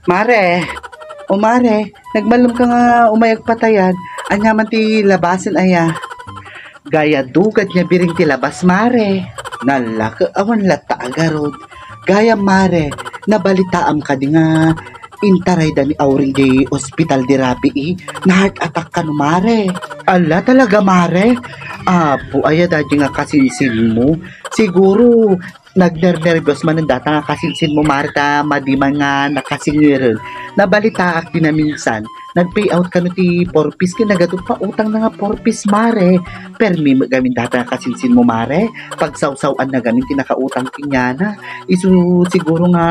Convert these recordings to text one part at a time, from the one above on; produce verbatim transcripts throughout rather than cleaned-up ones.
Mare, o mare, nagmallem ka nga umay agpatayan. Ania man ti labasen aya? Gaya dugad nga biring ti labas, mare. Nalaka, awan latta a garud. Gaya, mare, nabalitaam kadi nga intarayda ni Auring di ospital di rabii? Na-heart attack kano, mare. Ala, talaga, mare? Apo, aya daydi nga kasinsinmo? Siguro, nagnernerbios manen data nga kasinsinmo, mare, ta madi man nga nakasingir. Nabalitaak di naminsan, nag-pay out kano ti four Ps, ket nagadu pautangna nga four Ps, mare. Permi met gamin data nga kasinsinmo, mare. Pagsawsaw-anna gamin ti nakautang kenkuana. Isu siguro nga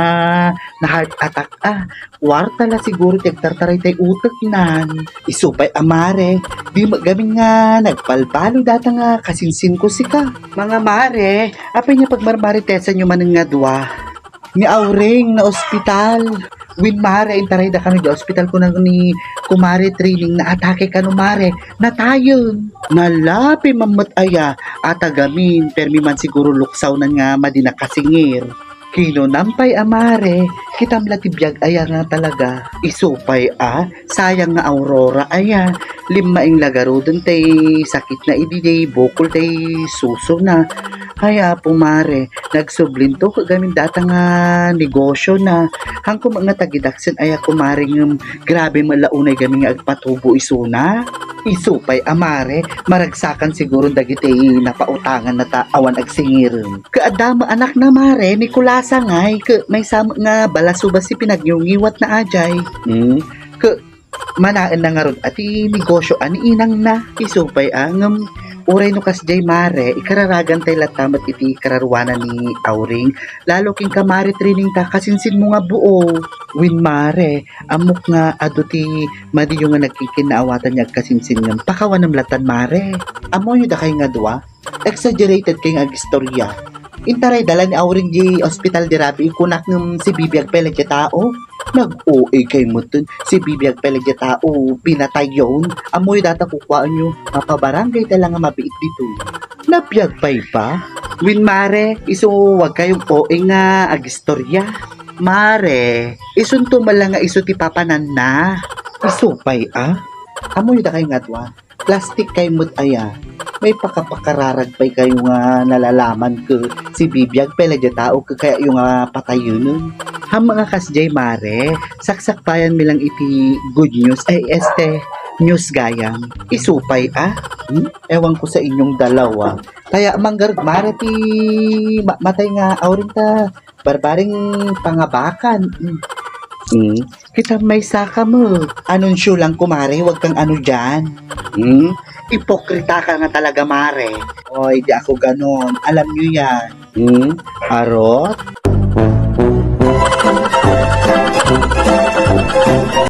na-heart attack a. Kuarta la siguro ti agtartaray tay uteknan. Isu pay a, mare, di met gamin nga nagbalbaliw data nga kasinsinko sika. Mga mare, apay nga pagmarmaritesanyo manen nga dua? Ni Auring na-ospital. Wen, mare, intarayda kano di ospital, kuna ni Kumare Trining, naatake kano, mare. Natayen. Nalapi man met aya, ata gamin, permi man siguro luksawnan nga madi nakasingir. Kinunam pay a, mare, kitam la ti biag aya nga talaga. Isu pay a, sayang nga Aurora aya. Limmaing la garuden tay sakitna idi day bukol tay susona. Ay, Apo, mare, nagsublinto ket gamin data nga negosiona. Hanko met nga tagidaksen aya, kumare, ngem grabe met la unay gamin nga agpatubo isuna. Isu pay a, mare, maragsakan siguro dagiti napautanganna ta awan agsingiren. Ket adda met anakna, mare, Nicolasa ngay, ket maysa met nga balasubas ti pinagngiwngiwatna a jay. Hmm? Ket manaenna ngarud a ti negosio a ni inangna. Isu pay a, ngem uray no kasdiay, mare, ikararagantay latta met iti kararuanan ni Auring. Lalo kenka, mare, Trining, ta kasinsinmo nga buo. Wen, mare, ammok nga adu ti madiyo nga nagkikinnaawatan nga agkasinsin ngem pakawanem lattan, mare. Ammoyo dakay nga dua? Exaggerated kay nga agistorya. Intarayda la ni Auring di ospital di rabii, kunak ngem si Bibiag pay la di tao. Nag-O A kay metten, si Bibiag pay la di tao, pinatayon. Ammoyo data kukuaenyo, mapabarangay ta la nga mabiit ditoy. Nabiag pay ba? Wen, mare, isu, wag kayong O A nga agistorya. Mare, isunto man la nga isu ti papananna. Isu pay a? Ammoyo dakay nga dua? Plastik kay met aya. Maipakapakararag pay kayo nga nalalaman ket si Bibiag pay la di tao ket kayatyo nga patayenen. Haan nga kasdiay, mare, saksakbayan mi lang iti good news, ay, este, news gayam. Isu pay a? Hmm? Ewan ko sa inyong dalawa. Kaya manggarud, mare, ti ma-, matay nga Auring ta barbaring pangabakan. Mm. Mm. Kita may saka mo. Anunsyo lang, kumare, wag kang ano dyan. Mm. Ipokrita ka nga talaga, mare. Oy, di ako ganon. Alam nyo yan. Mm. Arot?